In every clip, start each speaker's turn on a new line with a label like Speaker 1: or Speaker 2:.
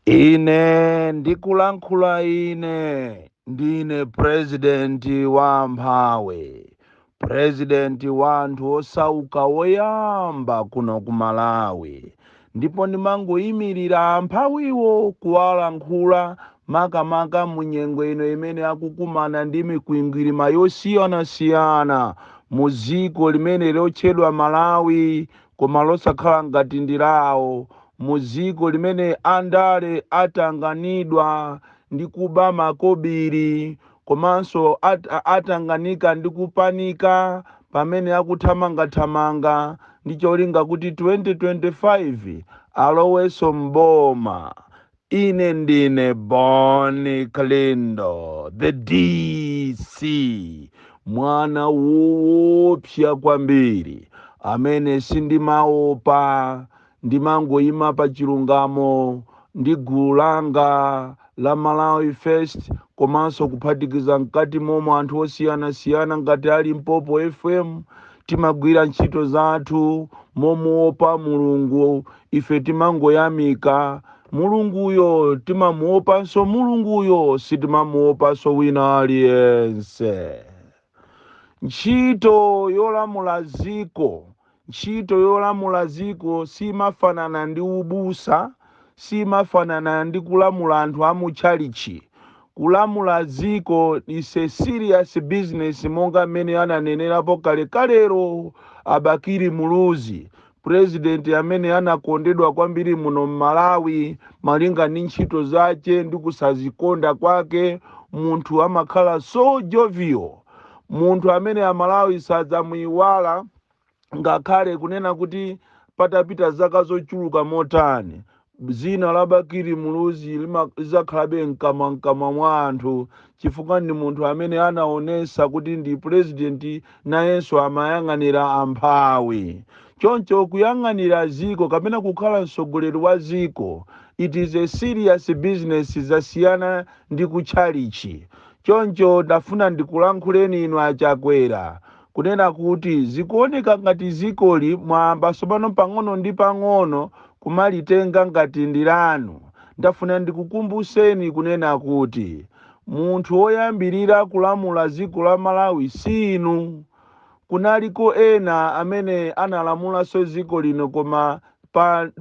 Speaker 1: Ine ndikulankhula, ine ndine purezidenti wa amphawi, purezidenti wa anthu osauka woyamba kuno ku Malawi, ndipo ndimangoyimirira amphawiwo kuwalankhula, makamaka mu nyengo ino imene akukumana ndi mikwingwirima yosiyanasiyana mu dziko limene lotchedwa Malawi koma losakhala ngati ndi lawo, mu dziko limene andale atanganidwa ndi kuba makobiri komanso atanganika ndi kupanika pamene akuthamangathamanga ndi cholinga kuti 2025 alowenso mboma. Ine ndine Bon Kalindo, the DC, mwana woopsa kwambiri amene sindimaopa, ndimangoyima pa chilungamo ndi gulu langa la Malawi First, komanso kuphatikiza mkati momwe anthu osiyanasiyana ngati a Limpopo FM. Timagwira ntchito zathu momuopa Mulungu. Ife timangoyamika Mulunguyo, timamuopanso Mulunguyo, sitimamuopanso wina aliyense. Ntchito yolamula ziko, ntchito yolamula ziko simafanana ndi ubusa, simafanana ndi kulamula anthu amutchalichi. Kulamula ziko is a serious business, monga mmene ananenerapo kalekalero a Bakili Muluzi, purezidenti amene anakondedwa kwambiri muno mMalawi malinga ndi ntchito zace ndi kusazikonda kwake. Munthu amakhala so jovial, munthu amene Amalawi sadzamuyiwala ngakhale kunena kuti patapita zaka zochuluka motani. Zina la Bakili Muluzi lizakhalabe mkamwa mwa anthu, chifukwa ndi munthu amene anaonesa kuti ndi purezidenti, nayenso amayang'anira amphawi. Choncho kuyang'anira ziko kapena kukhala mtsogoleri wa ziko, it is a serious business, zasiyana ndi kutchalichi. Choncho ndafuna ndikulankhuleni inu Achakwera kunena kuti zikuoneka ngati zikoli mwayamba tsopano pang'ono ndi pang'ono kumalitenga ngati ndi lanu. Ndafuna ndikukumbuseni kunena kuti munthu woyambirira kulamula dziko la Malawi si inu. Kunaliko ena amene analamulanso dziko lino, koma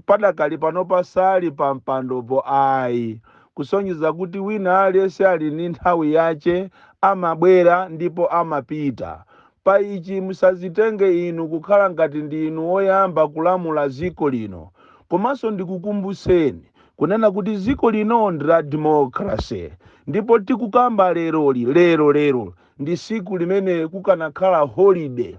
Speaker 1: padakali pano pasali pa mpandopo ayi, kusonyeza kuti wina aliyense ali ndi nthawi yace, amabwera ndipo amapita. Pa ichi musazitenge inu kukhala ngati ndi inu woyamba kulamula dziko lino. Komanso ndikukumbuseni kunena kuti dziko lino ndi la democracy, ndipo tikukamba leroli, lero lero ndi siku limene kukanakhala holiday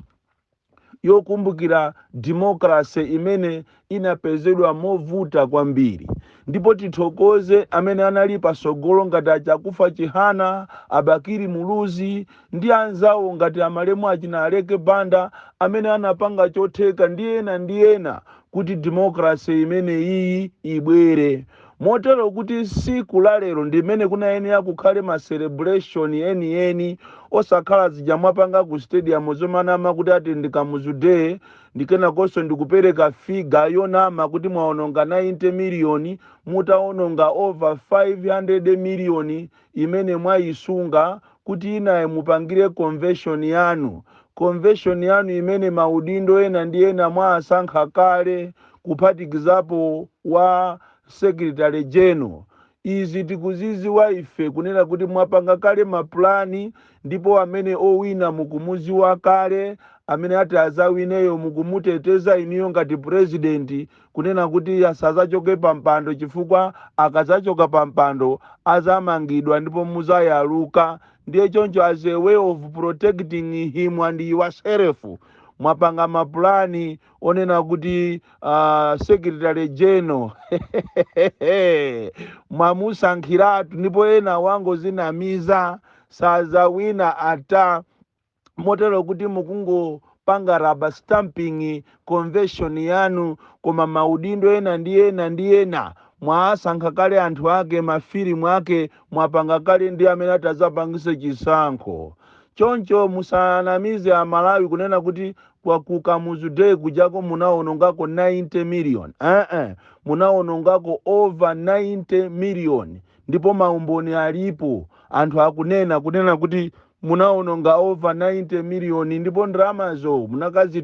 Speaker 1: yokumbukira democracy imene inapezedwa movuta kwambiri. Ndipo tithokoze amene anali pasogolo ngati Achakufa Chihana, Abakiri Muluzi ndi anzawo ngati amalemu achina Aleke Banda, amene anapanga chotheka ndi ena ndi ena kuti democracy imene iyi ibwere, motero kuti siku la lero ndimene kunayenera kukhale ma celebration enieni, osakhala zija mwapanga ku stadium zomanama kuti ati ndi Kamuzu Day, ndikenakonso ndikupereka figure yonama kuti mwaononga 90 miliyoni, mutaononga over 500 miliyoni imene mwayisunga kuti inaye mupangire convention yanu, convention yanu imene maudindo ena ndi ena mwasankha kale, kuphatikizapo wa secretary general. Izi tikuziziwa ife kunena kuti mwapanga kale mapulani, ndipo amene owina mukumuziwa kale. Amene ati azawineyo mukumuteteza iniyo ngati president kunena kuti asazachoke pa mpando, chifukwa akazachoka pa mpando azamangidwa ndipo muzayaluka. Ndiye choncho, as a way of protecting him and yourself, mwapanga mapulani onena kuti secretary general mwamusankhiratu, ndipo ena wangozinamiza, sazawina ata, motero kuti mukungopanga rubber stamping convention yanu. Koma maudindo ena ndi ena ndi ena mwasankha kale anthu ake, mafilimu ake mwapanga kale ndi amene atazapangise chisankho. Choncho musanamize Amalawi kunena kuti Kwa ku Kamuzu Day kujako munaonongako 90 million, munawonongako over 90 million, ndipo maumboni alipo. Anthu akunena kunena kuti munawononga over 90 million, ndipo ndalamazo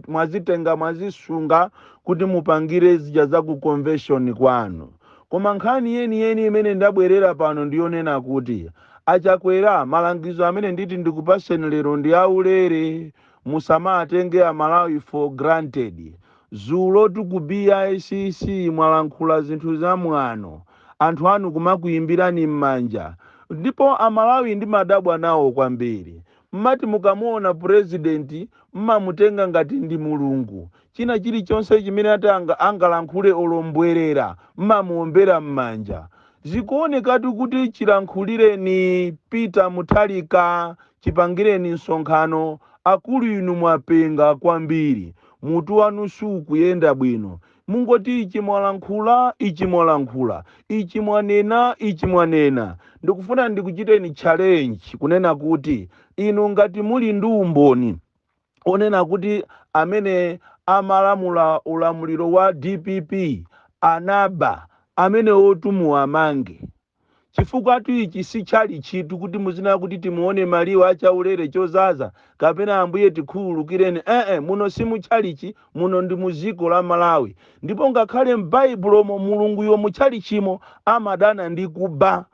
Speaker 1: mwazitenga, mwazisunga kuti mupangire zija za ku convention kwanu. Koma nkhani yeniyeni imene ndabwerera pano ndiyonena kuti, Achakwera, malangizo amene nditi ndikupaseni lero ndi aulere. Musamatenge Amalawi for granted. Zulo ku BICC mwalankhula zinthu zamwano, anthu anu kumakuyimbirani m'manja, ndipo Amalawi ndi madabwa nawo kwambiri. Mmati mukamuona purezidenti, mmamutenga ngati ndi mulungu. China chilichonse chimene ati angalankhule olombwerera, mmamuombera m'manja. Zikuonekatu kuti chilankhulireni Peter Mutharika, chipangireni msonkhano, akulu inu mwapenga kwambiri, mutu wanu sukuyenda bwino. Mungoti ichi mwalankhula, ichi mwalankhula, ichi mwanena, ichi mwanena. Ndikufuna ndikuchiteni challenge kunena kuti inu ngati muli ndi umboni onena kuti amene amalamula ulamuliro wa DPP anaba, amene otumuwamange, chifukwa tu ichi si chali chitu kuti muzinena kuti timuone maliwo achaulere chozaza kapena Ambuye tikhululukireni. Muno si muchalichi, muno ndi muziko la Malawi. Ndipo ngakhale m'Baibulomo, Mulunguyo muchalichimo amadana ndi kuba.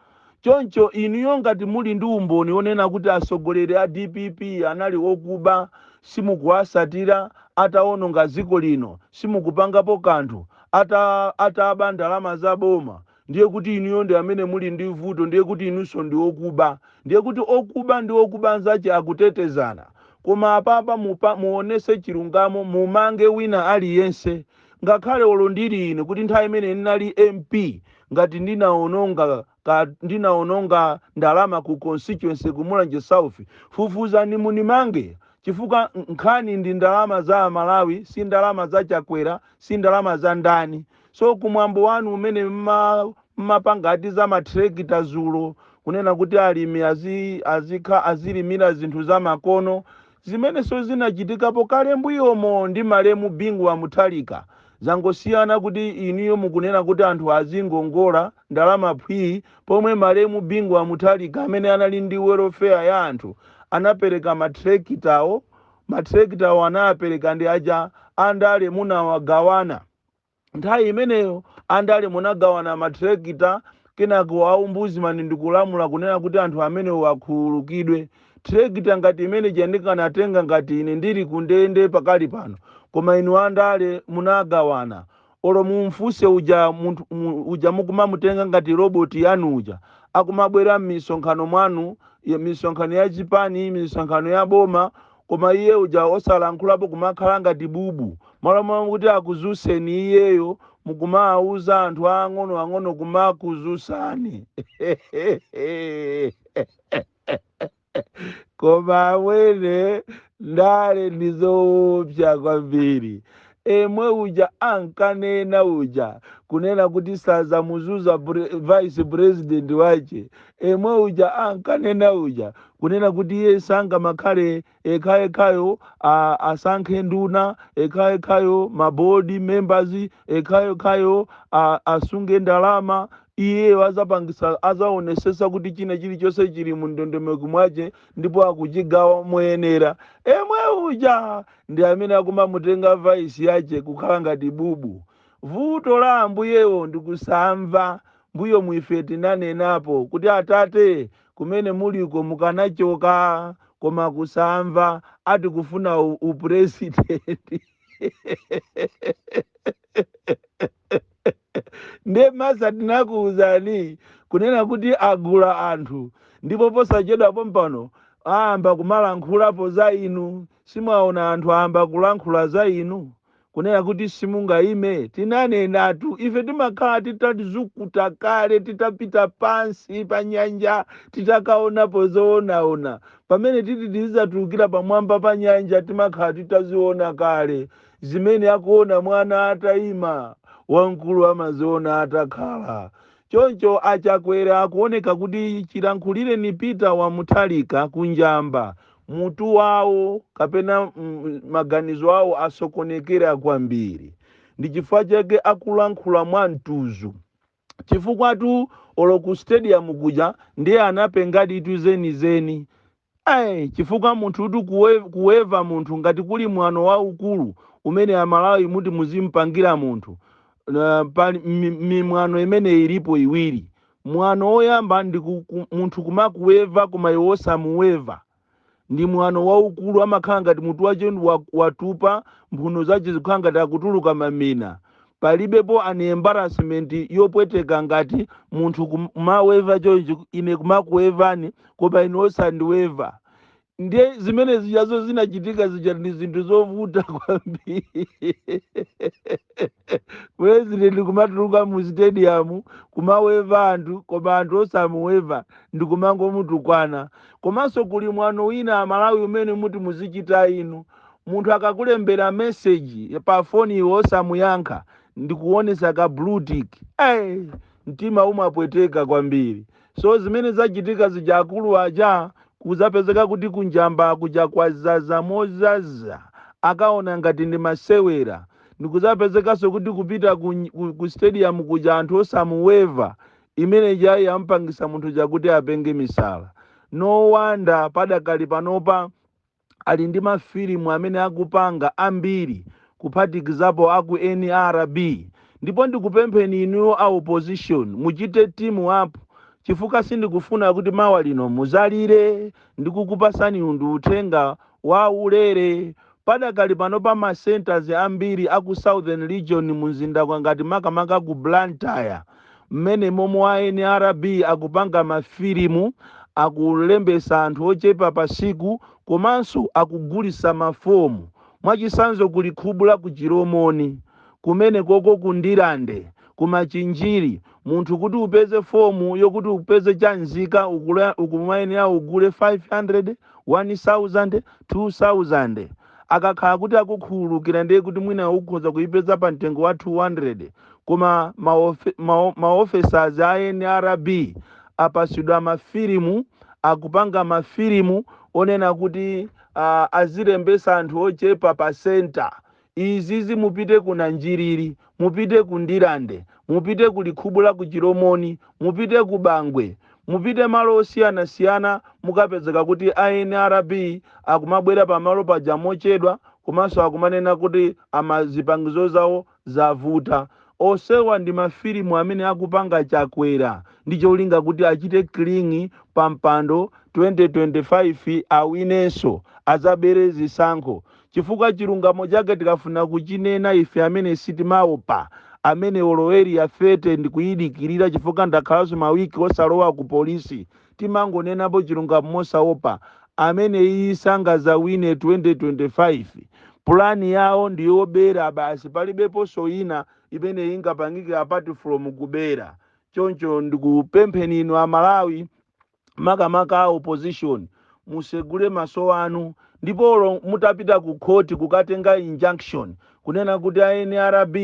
Speaker 1: Choncho inuyo ngati muli ndi umboni onena kuti atsogoleri a DPP anali okuba, simukuwasatira atawononga dziko lino, simukupangapo kanthu ataba ndalama za boma, ndiye kuti inuyo ndi amene muli ndi vuto. Ndiye kuti inunso ndi okuba, ndiye kuti okuba ndi okuba anzace akutetezana. Koma apapa muonese chilungamo, mumange wina aliyense, ngakhale olo ndili ine, kuti nthawi imene ndinali MP, ngati ndinaononga ndalama ku constituency ku Mulanje South, fufuzani munimange, chifukwa nkhani ndi ndalama za Amalawi, si ndalama za Chakwera, si ndalama za ndani. So kumwambo wanu umene mmapanga ati za matrekita zulo, kunena kuti alimi azilimira zinthu za makono, zimenenso zinachitikapo kale mbuyomo ndi malemu Bingu wa Mutharika, zangosiyana kuti inuyo mukunena kuti anthu azingongola ndalama phwii, pomwe malemu Bingu wa Mutharika, amene anali ndi welfare ya anthu, anapereka matrekitawo. Matrekitawo anapereka ndi aja andale munawagawana nthawi imeneyo. Andale munagawana matrekita, kenako a Ombudsman ndikulamula kunena kuti anthu amenewo akhululukidwe. Trekita ngati imene jandikanatenga ngati ine ndili kundende pakali pano, koma inu andale munagawana. Olo mumfunse uja munthu uja mukumamutenga ngati roboti yanu uja, akumabwera m'misonkhano mwanu, misonkhano ya chipani, misonkhano ya boma, koma iye uja osalankhulapo, kumakhala ngati bubu. Malo mwa kuti akuzuseni iyeyo, mukumawuza anthu ang'ono ang'ono kumakuzusani. Koma amwene, ndale ndizoopsa kwambiri. Emwe uja ankanena uja kunena kuti sazamuzuza vice president wache, emwe uja ankanena uja kunena kuti iye sangamakhale ekhayekhayo asankhe nduna ekhayekhayo, ma board members ekhayekhayo, asunge ndalama, iye azapangisa, azaonesesa kuti china chilichonse chili mu ndondomeko mwache ndipo akuchigawa moyenera, emwe uja ndi amene akumamutenga vice yache kukhala ngati bubu. Vuto la ambuyewo ndikusamva. Mbuyo mwife tinanenapo kuti atate kumene muliko mukanachoka, koma kusamva, ati kufuna upresidenti. Ndiye masa tinakuwuzani kunena kuti agula anthu, ndipo posachedwapo mpano ayamba kumalankhulapo za inu. Simwaona anthu ayamba kulankhula za inu kunena kuti simungayime? Tinanenatu ife, timakhala titatizukuta kale, titapita pansi pa nyanja, titakaonapo zoonaona. Pamene titi tizizatulukira pamwamba pa nyanja, timakhala titaziona kale. Zimene akuona mwana atayima, wamkulu amaziona atakhala. Choncho Achakwera akuoneka kuti chilankhulire ni Peter wa Mutharika kunjamba. Mutu wawo kapena maganizo awo asokonekera kwambiri, ndi chifukwa chake akulankhula mwa mtuzu. Chifukwatu olo ku stadium kuja ndiye anapengaditu zenizeni. Ayi, chifukwa munthu kuti kuweva munthu ngati kuli mwano waukulu umene Amalawi muti muzimpangira munthu, pali mimwano imene ilipo iwiri. Mwano woyamba ndi munthu kumakuweva koma iwe osamuweva, ndi mwano waukulu. Amakhala ngati mutu wache watupa, mphuno zache zikukhala ngati akutuluka mamina. Palibepo an embarrassment yopweteka ngati munthu kumaweva chonchi, ine kumakuwevani koma ine osandiweva. Ndiye zimene zijazo zinachitika zija ndi zinthu zovuta kwambiri. President kumatuluka mu stadium kumaweva anthu koma anthu osamuweva, ndikumangomutukwana. Komanso kuli mwano wina, Amalawi, umene muti muzichita inu. Munthu akakulembera message pa foni iwe osamuyankha ndikuonesa ka blue tick, hey, mtima umapweteka kwambiri. So zimene zachitika zija, akulu aja kuzapezeka kuti kunjamba kuja kwazaza mozaza, akaona ngati ndi masewera. Ndikuzapezekanso kuti kupita ku stadium kuja anthu osamuweva, imene jayi yampangisa munthu chakuti apenge misala. No wonder padakali panopa ali ndi mafilimu amene akupanga ambiri, kuphatikizapo aku NRB. Ndipo ndikupempheni inuyo a opposition, muchite team up, chifukwa sindikufuna kuti mawa lino muzalire. Ndikukupasani ndi uthenga wa ulere. Padakali pano pa ma centers ambiri aku Southern Region, mumzinda ngati makamaka ku Blantyre, mmene momwe a NRB akupanga mafilimu, akulembesa anthu ochepa pasiku komanso akugulisa mafomu. Mwachisanzo, kuli Khubula, ku Chiromoni kumene koko, ku Ndirande, kumachinjiri, munthu kuti upeze fomu yokuti upeze chanzika ukumayenera ugule 500, 1000, 2000. Akakhala kuti akukhululukira, ndiye kuti mwina ukhoza kuipeza pa mtengo wa 200. Koma maofficers a NRB apasidwa mafilimu, akupanga mafilimu onena kuti azilembesa anthu ochepa pa center. Izizi mupite ku Nanjiriri, mupite ku Ndirande, mupite ku Likhubula, ku Chiromoni, mupite ku Bangwe, mupite malo osiyanasiyana, mukapezeka kuti a NRB akumabwera pamalo paja mochedwa, komanso akumanena kuti amazipangizo zawo zavuta. Osewa ndi mafilimu amene akupanga Chakwera ndi cholinga kuti achite cling pa mpando 2025, awinenso, azabere zisankho. Chifukwa chilungamo chake tikafuna kuchinena ife amene sitimaopa, amene oloweri yafete ndikuyidikirira, chifukwa ndakhalanso mawiki osalowa ku polisi, timangonenapo chilungamo mosaopa. Amene iyi sangazawine 2025. Pulani yawo ndiyobera basi, palibeponso ina imene ingapangike apart from kubera. Choncho ndikupempheni inu Amalawi, makamaka a opposition, musegule maso anu. Ndipo olo mutapita ku khoti kukatenga injunction kunena kuti a NRB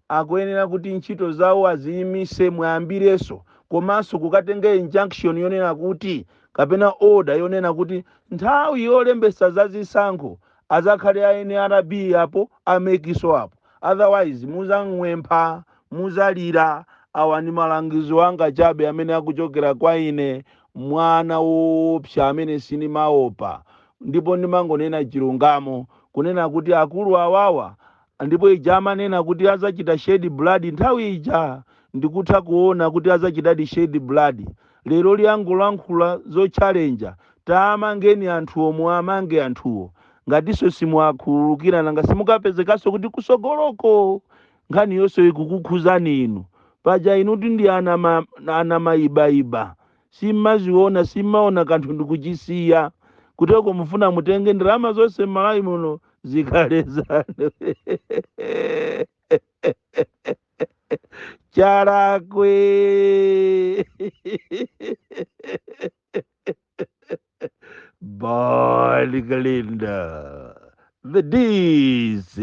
Speaker 1: akuyenera kuti ntchito zawo aziyimise, mwayambireso komanso kukatenga injunction yonena kuti, kapena order yonena kuti nthawi yolembesa za zisankho azakhale a NRB apo, a MEC-so apo, otherwise muzang'wempha, muzalira. Awa ndi malangizo anga chabe amene akuchokera kwa ine, mwana woopsa amene sindimaopa ndipo ndimangonena chilungamo, kunena kuti akulu awawa, ndipo ija amanena kuti azachita shed blood nthawi ija, ndikutha kuona kuti azachitadi shed blood. Lero liyangolankhula zotchalenja, taamangeni anthu omwe amange anthuwo. Ngatinso simuwakhululukira, nanga simukapezekanso kuti kusogoloko nkhani yonse ikukukhuzani inu? Paja inuti ndi ana maibaiba, simmaziona, simmaona kanthu ndikuchisiya kuteko. Mufuna mutenge ndalama zonse m'Malawi muno zikhale zanu. Chalakwe. Bon Kalindo, the DC.